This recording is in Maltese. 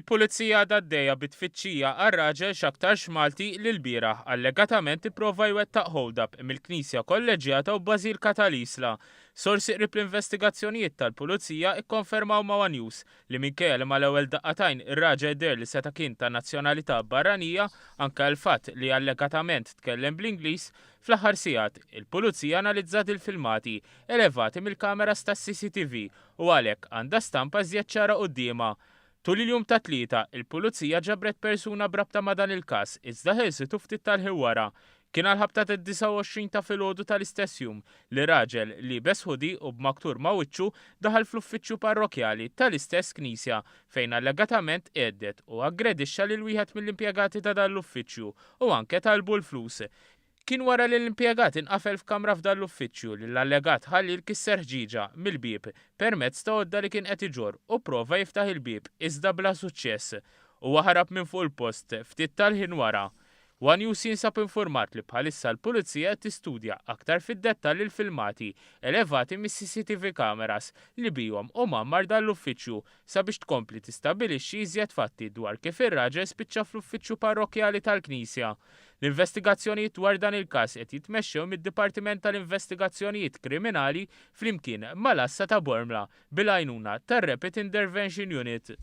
Il-Pulizija għadha għaddejja bi tfittxija għal raġel x'aktarx Malti li lbieraħ allegatament ipprova jwettaq hold-up mill-Knisja Kolleġġjata u Bażilka tal-Isla. Sorsi qrib l-investigazzjonijiet tal-Pulizija kkonfermaw ma' one News li minkejja li mal-ewwel daqqa t'għajn ir-raġel deher li seta' kien ta' nazzjonalità barranija anke għall-fatt li allegatament tkellem bl-Ingliż, fl-aħħar sigħat il-Pulizija analizzat il-filmati elevati mill-kameras tas-CCTV u għalhekk għandha stampa iżjed ċara quddiemha. Tul il-jum tat-Tlieta, il-Pulizija ġabret persuna b'rabta ma' dan il-każ, iżda ħelsitu ftit tal-ħin wara. Kien għall-ħabta tad-29 ta' filgħodu tal-istess jum li raġel liebes hoodie u b'maktur ma' wiċċu daħal fl-uffiċċju parrokkjali tal-istess knisja fejn allegatament għedded u aggredixxa lil wieħed mill-impjegati ta' dan l-uffiċċju u anke talbu l-flus. Kien wara li l-impjegat inqafel f'kamra f'dan l-uffiċċju li l-allegat ħalliel kisser ħġieġa mill-bieb permezz ta' għodda li kien qed iġorr u pprova jiftaħ il-bieb iżda bla suċċess. Huwa ħarab minn fuq il-post ftit tal-ħin wara. One News jinsab infurmat li bħalissa l-Pulizija qed tistudja aktar fid-dettall il-filmati elevati mis-CCTV cameras li bihom hu mgħammar dan l-uffiċċju sabiex tkompli tistabilixxi iżjed fatti dwar kif ir-raġel spiċċa fl-uffiċċju parrokkjali tal-Knisja. L-investigazzjonijiet dwar dan il-każ qed jitmexxew mid-Dipartiment tal-Investigazzjonijiet Kriminali flimkien mal-Għassa ta' Bormla bil-għajnuna tar-Rapid Intervention Unit.